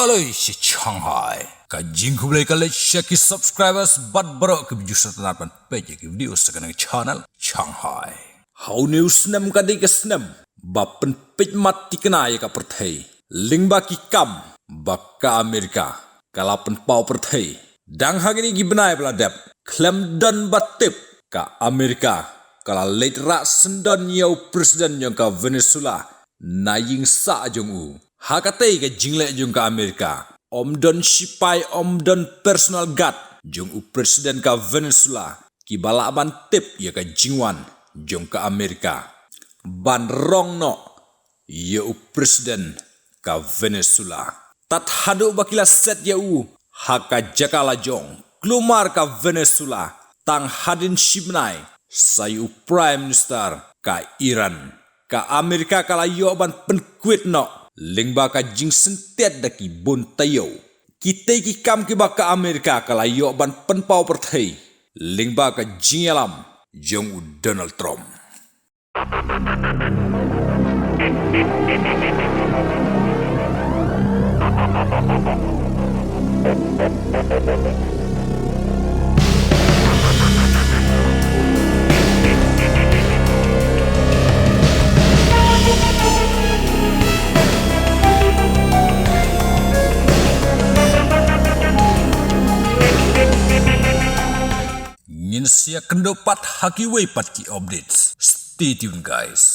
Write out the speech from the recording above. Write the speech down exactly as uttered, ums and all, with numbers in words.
Lei shi Shanghai. Ka jingkhublei ka leit sha ki subscribers bad baroh ki views sa tang ban peit ïa ki video sa kane ka channel Shanghai. Ha une u snem ka dei ka snem ba pynpeit mat thikna ïa ka pyrthei lyngba ki kam ba ka Amerika ka la pynpaw pyrthei. Dang ha kine ki bnai ba la dep, khlem don ba tip, ka Amerika ka la leit rah syndon ïa u president jong ka Venezuela na ïing sah jong u. Ha katei ka jingleh jong ka Amerika, ym don sipai, ym don personal guard jong u president ka Venezuela kiba lah ban tip ïa ka jingwan jong ka Amerika ban rong noh ïa u president ka Venezuela. Tad haduh ba ki la set ïa u ha ka jaka la jong, kulmar ka Venezuela, tang hadien shi bnai sa ïa u Prime Minister ka Iran. Ka Amerika ka la ïoh ban pynkwit noh lyngba ka jingsyntiat da ki bun taïew. Kitei ki kam kiba ka Amerika ka la ïoh ban pynpaw pyrthei lyngba ka jingïalam jong u Donald Trump. Ngin sa ïakynduh pat ha kiwei pat ki updates. Stay tuned, guys.